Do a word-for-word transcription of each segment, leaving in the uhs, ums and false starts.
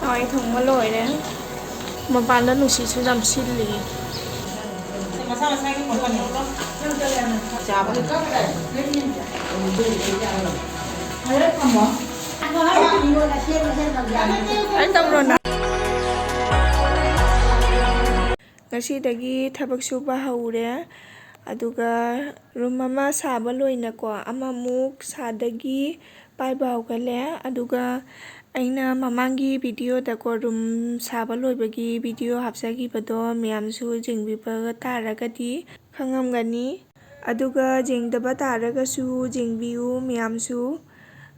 ꯍꯋꯥꯏ ꯊꯣꯡꯕ ꯂꯣꯏꯔꯦ꯫ ꯃꯄꯥꯟꯗ ꯅꯨꯡꯁꯤꯠꯁꯨ ꯌꯥꯝ ꯁꯤꯠꯂꯤ꯫ ꯃꯁꯥ ꯃꯁꯥꯒꯤ ꯄꯣꯠ ꯄꯟꯒꯅꯨꯀꯣ꯫ ꯆꯥꯕ꯫ ꯑꯩ ꯇꯧꯔꯣ ꯅꯪ꯫ ꯉꯁꯤꯗꯒꯤ ꯊꯕꯛ ꯁꯨꯕ ꯍꯧꯔꯦ꯫ ꯑꯗꯨꯒ ꯔꯨꯝ ꯑꯃ ꯁꯥꯕ ꯂꯣꯏꯅꯀꯣ, ꯑꯃꯃꯨꯛ ꯁꯥꯗꯒꯤ ꯄꯥꯏꯕ ꯍꯧꯒꯠꯂꯦ꯫ ꯑꯗꯨꯒ ꯑꯩꯅ ꯃꯃꯥꯡꯒꯤ ꯚꯤꯗꯤꯑꯣꯗꯀꯣ, ꯔꯨꯝ ꯁꯥꯕ ꯂꯣꯏꯕꯒꯤ ꯚꯤꯗꯤꯑꯣ ꯍꯥꯞꯆꯈꯤꯕꯗꯣ, ꯃꯌꯥꯝꯁꯨ ꯌꯦꯡꯕꯤꯕ ꯇꯥꯔꯒꯗꯤ ꯈꯪꯉꯝꯒꯅꯤ꯫ ꯑꯗꯨꯒ ꯌꯦꯡꯗꯕ ꯇꯥꯔꯒꯁꯨ ꯌꯦꯡꯕꯤꯌꯨ ꯃꯌꯥꯝꯁꯨ꯫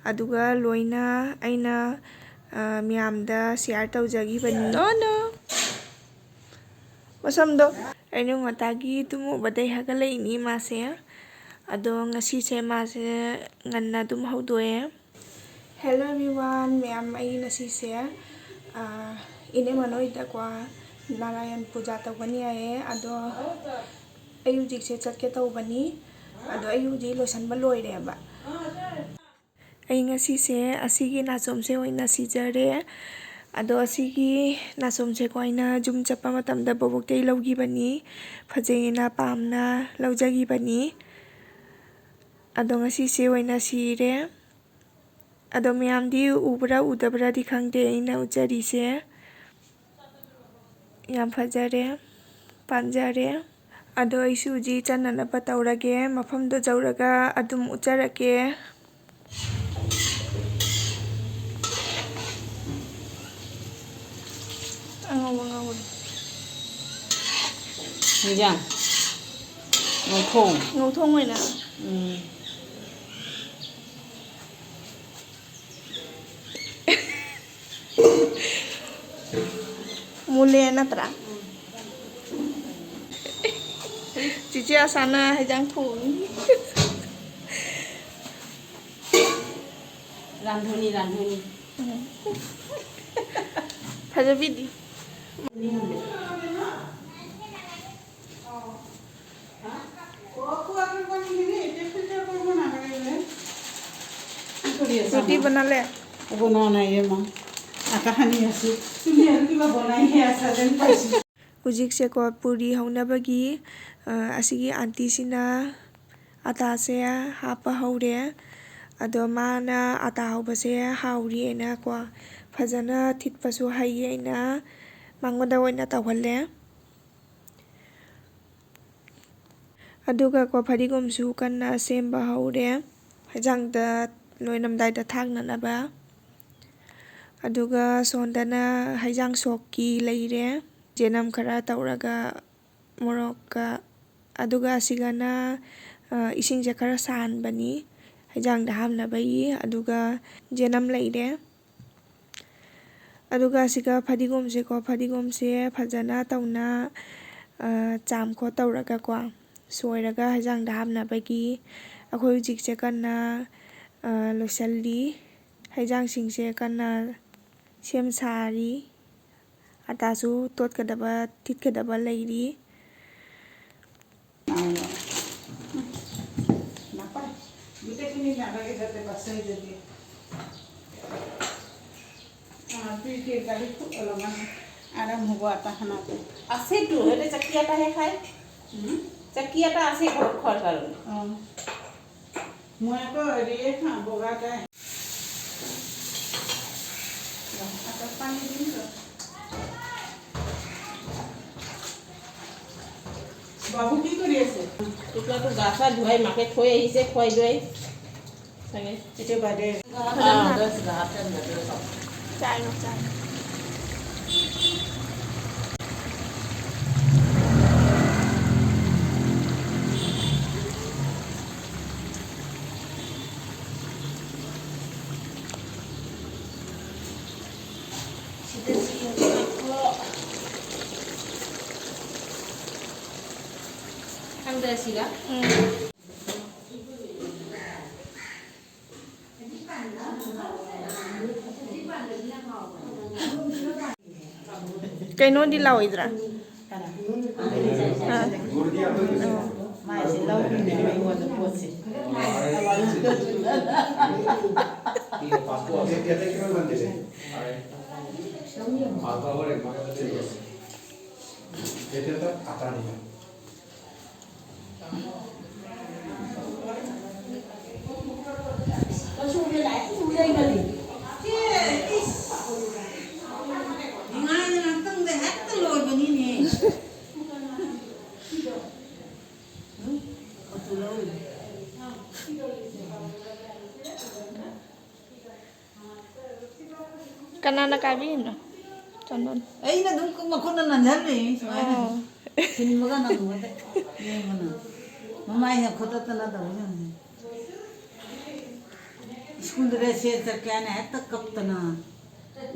ꯑꯗꯨꯒ ꯂꯣꯏꯅ ꯑꯩꯅ, ꯑ, ꯃꯌꯥꯝꯗ ꯁꯤꯌꯥꯔ ꯇꯧꯖꯈꯤꯕꯅꯤ꯫ ꯅꯣ, ꯅꯣ꯫ ꯃꯁꯝꯗꯣ ꯑꯌꯨꯛ ꯉꯟꯇꯥꯒꯤ ꯇꯨꯝꯃꯨꯕꯗꯩ ꯍꯥꯒꯠꯂꯛꯏꯅꯤ ꯃꯥꯁꯦ꯫ ꯑꯗꯣ ꯉꯁꯤꯁꯦ ꯃꯥꯁꯦ ꯉꯟꯅ ꯑꯗꯨꯝ ꯍꯧꯗꯣꯛꯑꯦ꯫ Hello everyone, ꯃꯌꯥꯝ, ꯑꯩ ꯉꯁꯤꯁꯦ, ꯑ, ꯏꯅꯦ ꯃꯅꯣꯏꯗꯀꯣ ꯅꯥꯔꯥꯌꯟ ꯄꯨꯖꯥ ꯇꯧꯒꯅꯤ ꯍꯥꯏꯌꯦ꯫ ꯑꯗꯣ ꯑꯩ ꯍꯧꯖꯤꯛꯁꯦ ꯆꯠꯀꯦ ꯇꯧꯕꯅꯤ꯫ ꯑꯗꯣ ꯑꯩ ꯍꯧꯖꯤꯛ ꯂꯣꯏꯁꯟꯕ ꯂꯣꯏꯔꯦꯕ꯫ ꯑꯩ ꯉꯁꯤꯁꯦ ꯑꯁꯤꯒꯤ ꯅꯥꯆꯣꯝꯁꯦ ꯑꯣꯏꯅ ꯁꯤꯖꯔꯦ꯫ ꯑꯗꯣ ꯑꯁꯤꯒꯤ ꯅꯥꯆꯣꯝꯁꯦꯀꯣ ꯑꯩꯅ ꯌꯨꯝ ꯆꯠꯄ ꯃꯇꯝꯗ ꯕꯣꯕꯣꯛꯇꯩ ꯂꯧꯈꯤꯕꯅꯤ꯫ ꯐꯖꯩꯌꯦꯅ ꯄꯥꯝꯅ ꯂꯧꯖꯈꯤꯕꯅꯤ꯫ ꯑꯗꯣ ꯉꯁꯤꯁꯦ ꯑꯣꯏꯅ ꯁꯤꯔꯦ꯫ ꯑꯗꯣ ꯃꯌꯥꯝꯗꯤ ꯎꯕ꯭ꯔꯥ ꯎꯗꯕ꯭ꯔꯥꯗꯤ ꯈꯪꯗꯦ ꯑꯩꯅ ꯎꯠꯆꯔꯤꯁꯦ꯫ ꯌꯥꯝ ꯐꯖꯔꯦ, ꯄꯥꯝꯖꯔꯦ꯫ ꯑꯗꯣ ꯑꯩꯁꯨ ꯍꯧꯖꯤꯛ ꯆꯠꯅꯅꯕ ꯇꯧꯔꯒꯦ, ꯃꯐꯝꯗꯣ ꯌꯧꯔꯒ ꯑꯗꯨꯝ ꯎꯠꯆꯔꯛꯀꯦ꯫ ꯑꯉꯧꯕ ꯉꯧꯔꯦ꯫ ꯍꯤꯟꯖꯥꯡ ꯉꯧꯊꯣꯡ꯫ ꯉꯧꯊꯣꯡ ꯑꯣꯏꯅ? ꯎꯝ꯫ ꯃꯨꯜꯂꯦ ꯅꯠꯇ꯭ꯔꯥ? ꯆꯤꯆꯦ ꯑꯁꯥꯅ ꯍꯤꯟꯖꯥꯡ ꯊꯣꯡꯉꯤ꯫ ꯔꯥꯟꯙꯅꯤ, ꯔꯥꯟꯙꯅꯤ꯫ ꯎꯝ꯫ ꯐꯖꯕꯤꯗꯤ꯫ কি কৰি আছা, ৰুটি মা? বনালে? বনোৱা নাই ৰে, মা। আকাশানী আছো। তুমি আৰু কিবা বনাইহে আছা যেন পাইছো। ꯍꯧꯖꯤꯛꯁꯦꯀꯣ, ꯄꯨꯔꯤ ꯍꯧꯅꯕꯒꯤ, ꯑ, ꯑꯁꯤꯒꯤ ꯑꯟꯇꯤꯁꯤꯅ ꯑꯇꯥꯁꯦ ꯍꯥꯞꯄ ꯍꯧꯔꯦ꯫ ꯑꯗꯣ ꯃꯥꯅ ꯑꯇꯥ ꯍꯧꯕꯁꯦ ꯍꯥꯎꯔꯤꯑꯅꯀꯣ, ꯐꯖꯅ ꯊꯤꯠꯄꯁꯨ ꯍꯩꯌꯦꯅ ꯃꯉꯣꯟꯗ ꯑꯣꯏꯅ ꯇꯧꯍꯜꯂꯦ꯫ ꯑꯗꯨꯒꯀꯣ, ꯐꯗꯤꯒꯣꯝꯁꯨ ꯀꯟꯅ ꯁꯦꯝꯕ ꯍꯧꯔꯦ, ꯍꯦꯟꯖꯥꯡꯗ ꯂꯣꯏꯔꯝꯗꯥꯏꯗ ꯊꯥꯛꯅꯅꯕ꯫ ꯑꯗꯨꯒ ꯁꯣꯝꯗꯅ ꯍꯩꯖꯥꯡ ꯁꯣꯛꯀꯤ ꯂꯩꯔꯦ꯫ ꯆꯦꯅꯝ ꯈꯔ ꯇꯧꯔꯒ, ꯃꯣꯔꯣꯛꯀ, ꯑꯗꯨꯒ ꯑꯁꯤꯒꯅ, ꯑ, ꯏꯁꯤꯡꯁꯦ ꯈꯔ ꯁꯥꯍꯟꯕꯅꯤ ꯍꯩꯖꯥꯡꯗ ꯍꯥꯞꯅꯕꯒꯤ꯫ ꯑꯗꯨꯒ ꯆꯦꯅꯝ ꯂꯩꯔꯦ꯫ ꯑꯗꯨꯒ ꯑꯁꯤꯒ ꯐꯗꯤꯒꯣꯝꯁꯦꯀꯣ, ꯐꯗꯤꯒꯣꯝꯁꯦ ꯐꯖꯅ ꯇꯧꯅ, ꯑ, ꯆꯥꯝ ꯈꯣꯠ ꯇꯧꯔꯒꯀꯣ, ꯁꯣꯏꯔꯒ ꯍꯩꯖꯥꯡꯗ ꯍꯥꯞꯅꯕꯒꯤ ꯑꯩꯈꯣꯏ ꯍꯧꯖꯤꯛꯁꯦ ꯀꯟꯅ, ꯑ, ꯂꯣꯏꯁꯤꯜꯂꯤ꯫ ꯍꯩꯖꯥꯡꯁꯤꯡꯁꯦ ꯀꯟꯅ ꯁꯦꯝ ꯁꯥꯔꯤ꯫ ꯑꯇꯥꯁꯨ ꯇꯣꯠꯀꯗꯕ, ꯊꯤꯠꯀꯗꯕ ꯂꯩꯔꯤ꯫ নাপায়। গোটেইখিনি নালাগে, যাতে বাচাই যদি। অ, দুই তিন তাৰিখ অলপমান আৰাম হ'ব আটা সানাটো। আছেতো, সিহঁতে চাকি এটাহে খায়। হুম? চাকি এটা আছে ঘৰত খোৱাৰ কাৰণে। অ। মই আকৌ হেৰিয়ে খাওঁ, বগা এটাই। আটাত পানী দিম ৰ। বাবু কি কৰি আছে? টুকলাটো গা চা ধুৱাই মাকে থৈ আহিছে, খুৱাই ধুৱাই। চাগে। এইটো বাদে। অ, দহ, এঘাৰটা বাজে। চাই লওঁ, চাই লওঁ। ꯁꯤꯗ ꯁꯤ ꯌꯦꯡꯉꯣ꯫ ꯈꯪꯗ꯭ꯔꯦ ꯁꯤꯒ? ꯎꯝ꯫ ꯀꯩꯅꯣꯗꯤ ꯂꯥꯎꯏꯗ꯭ꯔꯥ? ꯑꯥ꯫ ꯃꯥꯏꯁꯦ ꯂꯧꯈꯤꯅꯦꯕ ꯑꯩꯉꯣꯟꯗ ꯄꯣꯠꯁꯦ꯫ Passport, ya, ya te quiero el banderín. A ver. Algo ahora, hermano, ya te digo. Este está acá, niña. ꯀꯅꯥꯅ ꯀꯥꯏꯕꯤꯔꯤꯅꯣ? ꯆꯟꯗꯣꯟ꯫ ꯑꯩꯅ ꯑꯗꯨꯝ ꯃꯈꯨꯠꯅ ꯅꯟꯖꯜꯂꯤꯅꯤ ꯁꯨꯃꯥꯏꯅ꯫ ꯑꯣ꯫ ꯊꯤꯟꯕꯒ ꯅꯪꯕꯗ꯫ ꯌꯦꯡꯉꯨꯅ꯫ ꯃꯃꯥꯏꯅ ꯈꯣꯠꯇꯠꯇꯅ ꯇꯧꯕ ꯌꯦꯡꯉꯨꯅꯦ꯫ ꯁ꯭ꯀꯨꯜꯗ ꯁꯦꯠ ꯆꯠꯀꯦ ꯍꯥꯏꯅ ꯍꯦꯛꯇ ꯀꯞꯇꯅ꯫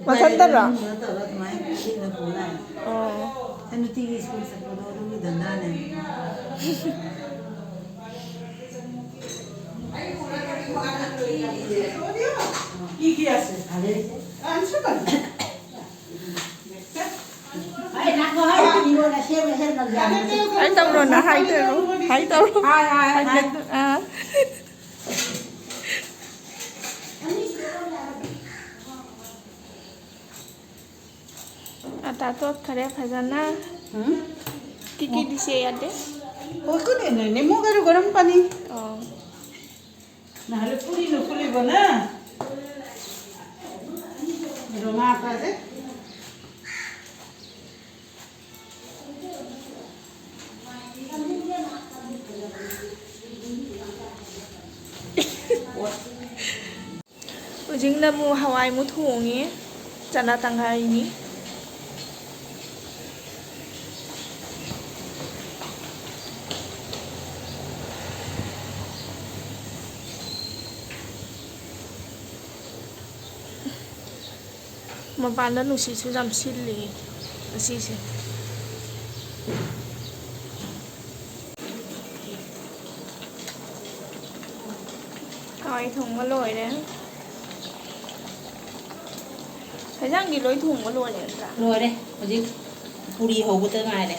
ꯃꯊꯟꯇꯔꯣ? ꯏꯀꯥꯏꯗꯅ ꯇꯧꯔ ꯑꯗꯨꯃꯥꯏꯅ ꯁꯦꯠꯅ ꯄꯨ ꯂꯥꯛꯑꯦ꯫ ꯑꯣ꯫ ꯑꯩ ꯅꯨꯡꯇꯤꯒꯤ ꯁ꯭ꯀꯨꯜ ꯆꯠꯄꯗꯣ ꯑꯗꯨꯒꯤ ꯙꯟꯗꯥꯅꯦ꯫ ꯍꯥꯏ ꯇꯧꯔꯣꯅ ꯍꯥꯏ ꯇꯧꯔꯣ꯫ ꯍꯥꯏ, ꯍꯥꯏ, ꯍꯥꯏ꯫ ꯑꯥ꯫ ꯑꯇꯥ ꯇꯣꯠꯈꯔꯦ ꯐꯖꯅ꯫ ꯎꯝ꯫ ꯀꯤ ꯀꯤꯗꯤ ꯁꯦ ꯌꯥꯗꯦ? ꯑꯣ, ꯀꯨꯅꯦ, ꯅꯦ, ꯅꯦ, ꯃꯣ ꯒꯔꯨ ꯒꯔꯝ ꯄꯥꯅꯤ꯫ ꯑꯣ꯫ ꯅꯍꯥꯟ ꯄꯨꯔꯤ ꯅ ꯄꯨꯔꯤ ꯕꯅ꯫ ꯔꯣꯃꯥ ꯄꯥꯗꯦ꯫ ꯍꯧꯖꯤꯛꯅ ꯑꯃꯨꯛ ꯍꯋꯥꯏ ꯑꯃꯨꯛ ꯊꯣꯡꯉꯤ, ꯆꯅꯥ ꯇꯪꯈꯥꯏꯅꯤ꯫ ꯃꯄꯥꯟꯗ ꯅꯨꯡꯁꯤꯠꯁꯨ ꯌꯥꯝ ꯁꯤꯠꯂꯤ ꯉꯁꯤꯁꯦ꯫ ꯍꯋꯥꯏ ꯊꯣꯡꯕ ꯂꯣꯏꯔꯦ꯫ ꯍꯦꯟꯖꯥꯡꯗꯤ ꯂꯣꯏ ꯊꯣꯡꯕ ꯂꯣꯏꯔꯦ ꯅꯠꯇ꯭ꯔꯥ? ꯂꯣꯏꯔꯦ꯫ ꯍꯧꯖꯤꯛ ꯄꯨꯔꯤ ꯍꯧꯕꯗ ꯉꯥꯏꯔꯦ꯫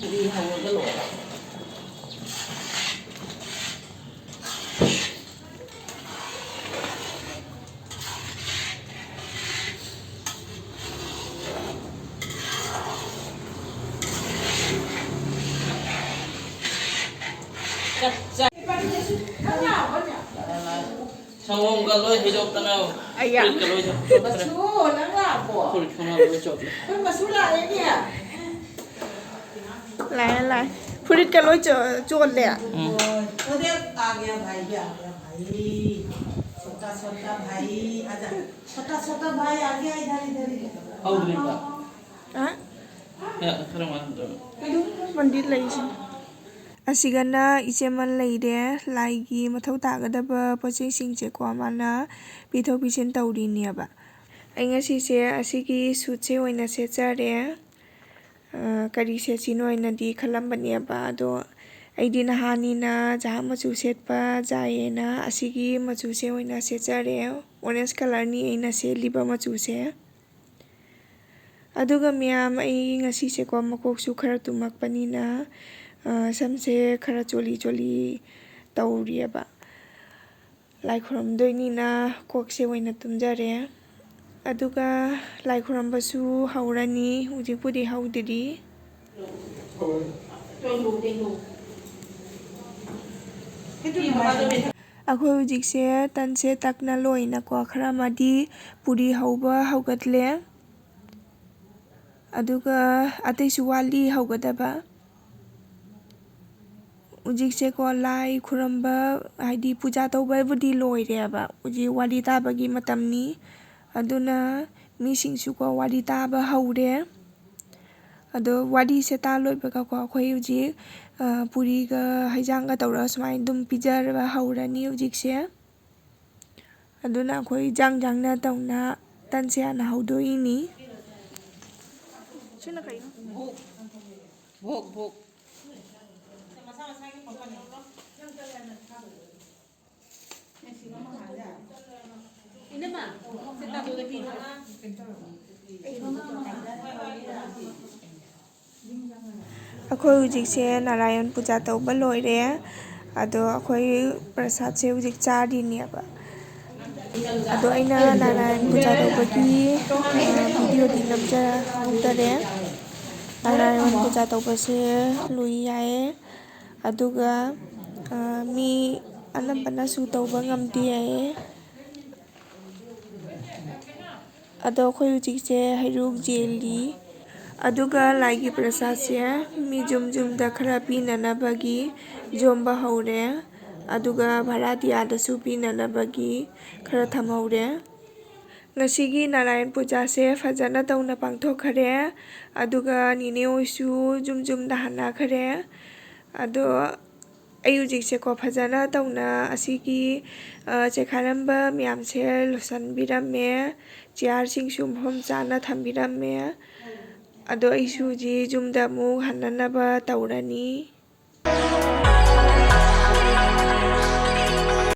ꯄꯨꯔꯤ ꯍꯧꯔꯒ ꯂꯣꯏꯔꯦ꯫ ꯁꯪꯒꯣꯝꯒ ꯂꯣꯏ ꯍꯩꯗꯣꯛꯇꯅ, ꯑꯌꯥ꯫ ꯐꯨꯔꯤꯠꯀ ꯂꯣꯏ ꯆꯣꯠꯈ꯭ꯔꯦ꯫ ꯃꯁꯨ, ꯅꯪ ꯂꯥꯛꯄꯣ? ꯐꯨꯔꯤꯠ ꯈꯪꯅꯕ ꯂꯣꯏ ꯆꯣꯠꯂꯦ꯫ ꯑꯩꯈꯣꯏ ꯃꯁꯨ ꯂꯥꯛꯑꯦꯅꯦ꯫ ꯂꯥꯛꯑꯦ, ꯂꯥꯛꯑꯦ꯫ ꯐꯨꯔꯤꯠꯀ ꯂꯣꯏ ꯆꯣ-, ꯆꯣꯠꯂꯦ꯫ ꯎꯝ꯫ छोटा छोटा भाई आ गया भाई। छोटा छोटा भाई, आजा। छोटा छोटा भाई आ गया, इधर, इधर, इधर। ꯍꯧꯗ꯭ꯔꯤꯕ? ꯑ? ꯑꯦ, ꯈꯔ ꯉꯥꯏꯈꯣ꯫ ꯃꯟꯗꯤꯔ ꯂꯩꯁꯤꯅꯤ꯫ ꯑꯁꯤꯒꯅ ꯏꯆꯦꯃ ꯂꯩꯔꯦ꯫ ꯂꯥꯏꯒꯤ ꯃꯊꯧ ꯇꯥꯒꯗꯕ ꯄꯣꯠ ꯆꯩꯁꯤꯡꯁꯦꯀꯣ, ꯃꯥꯅ ꯄꯤꯊꯣꯛ ꯄꯤꯁꯤꯟ ꯇꯧꯔꯤꯅꯦꯕ꯫ ꯑꯩ ꯉꯁꯤꯁꯦ ꯑꯁꯤꯒꯤ ꯁꯨꯠꯁꯦ ꯑꯣꯏꯅ ꯁꯦꯠꯆꯔꯦ꯫ ꯑ, ꯀꯔꯤ ꯁꯦꯠꯁꯤꯅꯣ ꯍꯥꯏꯅꯗꯤ ꯈꯜꯂꯝꯕꯅꯦꯕ, ꯑꯗꯣ ꯑꯩꯗꯤ ꯅꯍꯥꯅꯤꯅ ꯖꯍꯥ ꯃꯆꯨ ꯁꯦꯠꯄ ꯌꯥꯏꯌꯦꯅ ꯑꯁꯤꯒꯤ ꯃꯆꯨꯁꯦ ꯑꯣꯏꯅ ꯁꯦꯠꯆꯔꯦ, orange colourꯅꯤ ꯑꯩꯅ ꯁꯦꯠꯂꯤꯕ ꯃꯆꯨꯁꯦ꯫ ꯑꯗꯨꯒ ꯃꯌꯥꯝ, ꯑꯩ ꯉꯁꯤꯁꯦꯀꯣ ꯃꯀꯣꯛꯁꯨ ꯈꯔ ꯇꯨꯝꯃꯛꯄꯅꯤꯅ, ꯑ, ꯁꯝꯁꯦ ꯈꯔ ꯆꯣꯂꯤ ꯆꯣꯂꯤ ꯇꯧꯔꯤꯑꯕ꯫ ꯂꯥꯏ ꯈꯨꯔꯨꯝꯗꯣꯏꯅꯤꯅ ꯀꯣꯛꯁꯦ ꯑꯣꯏꯅ ꯇꯨꯝꯖꯔꯦ꯫ ꯑꯗꯨꯒ ꯂꯥꯏ ꯈꯨꯔꯨꯝꯕꯁꯨ ꯍꯧꯔꯅꯤ, ꯍꯧꯖꯤꯛꯄꯨꯗꯤ ꯍꯧꯗ꯭ꯔꯤ꯫ ꯑꯩꯈꯣꯏ ꯍꯧꯖꯤꯛꯁꯦ ꯇꯟꯁꯦ ꯇꯛꯅ ꯂꯣꯏꯅꯀꯣ, ꯈꯔ ꯑꯃꯗꯤ ꯄꯨꯔꯤ ꯍꯧꯕ ꯍꯧꯒꯠꯂꯦ꯫ ꯑꯗꯨꯒ ꯑꯇꯩꯁꯨ ꯋꯥꯠꯂꯤ ꯍꯧꯒꯗꯕ꯫ ꯍꯧꯖꯤꯛꯁꯦꯀꯣ ꯂꯥꯏ ꯈꯨꯔꯝꯕ, ꯍꯥꯏꯗꯤ ꯄꯨꯖꯥ ꯇꯧꯕꯕꯨꯗꯤ ꯂꯣꯏꯔꯦꯕ꯫ ꯍꯧꯖꯤꯛ ꯋꯥꯔꯤ ꯇꯥꯕꯒꯤ ꯃꯇꯝꯅꯤ꯫ ꯑꯗꯨꯅ ꯃꯤꯁꯤꯡꯁꯨꯀꯣ ꯋꯥꯔꯤ ꯇꯥꯕ ꯍꯧꯔꯦ꯫ ꯑꯗꯣ ꯋꯥꯔꯤꯁꯦ ꯇꯥ ꯂꯣꯏꯕꯒꯀꯣ ꯑꯩꯈꯣꯏ ꯍꯧꯖꯤꯛ, ꯑ, ꯄꯨꯔꯤꯒ ꯍꯩꯖꯥꯡꯒ ꯇꯧꯔꯒ ꯁꯨꯃꯥꯏꯅ ꯑꯗꯨꯝ ꯄꯤꯖꯔꯕ ꯍꯧꯔꯅꯤ ꯍꯧꯖꯤꯛꯁꯦ꯫ ꯑꯗꯨꯅ ꯑꯩꯈꯣꯏ ꯏꯟꯖꯥꯡ ꯏꯟꯖꯥꯡꯅ ꯇꯧꯅ ꯇꯟꯁꯦ ꯍꯥꯟꯅ ꯍꯧꯗꯣꯛꯏꯅꯤ꯫ ꯁꯤꯅ ꯀꯩꯅꯣ? Voc, Voc. ꯏꯅꯝꯃ, ꯁꯤ ꯇꯥꯗꯣꯗ ꯄꯤꯔꯣ꯫ ꯑꯩꯈꯣꯏ ꯍꯧꯖꯤꯛꯁꯦ ꯅꯥꯔꯥꯌꯟ ꯄꯨꯖꯥ ꯇꯧꯕ ꯂꯣꯏꯔꯦ꯫ ꯑꯗꯣ ꯑꯩꯈꯣꯏ ꯄ꯭ꯔꯁꯥꯗꯁꯦ ꯍꯧꯖꯤꯛ ꯆꯥꯔꯤꯅꯦꯕ꯫ ꯑꯗꯣ ꯑꯩꯅ ꯅꯥꯔꯥꯌꯟ ꯄꯨꯖꯥ ꯇꯧꯕꯒꯤ, ꯑ, videoꯗꯤ ꯅꯝꯖꯍꯧꯗꯔꯦ꯫ ꯅꯥꯔꯥꯌꯟ ꯄꯨꯖꯥ ꯇꯧꯕꯁꯦ ꯂꯨꯏ ꯍꯥꯏꯌꯦ꯫ ꯑꯗꯨꯒ ꯑ, ꯃꯤ ꯑꯅꯝꯕꯅꯁꯨ ꯇꯧꯕ ꯉꯝꯗꯦ ꯍꯥꯏꯌꯦ꯫ ꯑꯗꯣ ꯑꯩꯈꯣꯏ ꯍꯧꯖꯤꯛꯁꯦ ꯍꯩꯔꯨꯛ ꯌꯦꯜꯂꯤ꯫ ꯑꯗꯨꯒ ꯂꯥꯏꯒꯤ ꯄ꯭ꯔꯁꯥꯗꯁꯦ ꯃꯤ ꯌꯨꯝ ꯌꯨꯝꯗ ꯈꯔ ꯄꯤꯅꯅꯕꯒꯤ ꯌꯣꯝꯕ ꯍꯧꯔꯦ꯫ ꯑꯗꯨꯒ ꯚꯔꯥꯇꯤꯌꯥꯗꯁꯨ ꯄꯤꯅꯅꯕꯒꯤ ꯈꯔ ꯊꯝꯍꯧꯔꯦ꯫ ꯉꯁꯤꯒꯤ ꯅꯥꯔꯥꯌꯟ ꯄꯨꯖꯥꯁꯦ ꯐꯖꯅ ꯇꯧꯅ ꯄꯥꯡꯊꯣꯛꯈꯔꯦ꯫ ꯑꯗꯨꯒ ꯅꯤꯅꯦ ꯍꯣꯏꯁꯨ ꯌꯨꯝ ꯌꯨꯝꯗ ꯍꯟꯅꯈꯔꯦ꯫ ꯑꯗꯣ ꯑꯩ ꯍꯧꯖꯤꯛꯁꯦꯀꯣ ꯐꯖꯅ ꯇꯧꯅ ꯑꯁꯤꯒꯤ, ꯑ, ꯆꯦꯈꯥꯏꯔꯝꯕ ꯃꯌꯥꯝꯁꯦ ꯂꯣꯏꯁꯤꯟꯕꯤꯔꯝꯃꯦ꯫ ꯆꯤꯌꯥꯔꯁꯤꯡꯁꯨ ꯃꯐꯝ ꯆꯥꯅ ꯊꯝꯕꯤꯔꯝꯃꯦ꯫ ꯑꯗꯣ ꯑꯩꯁꯨ ꯍꯧꯖꯤꯛ ꯌꯨꯝꯗ ꯑꯃꯨꯛ ꯍꯟꯅꯅꯕ ꯇꯧꯔꯅꯤ꯫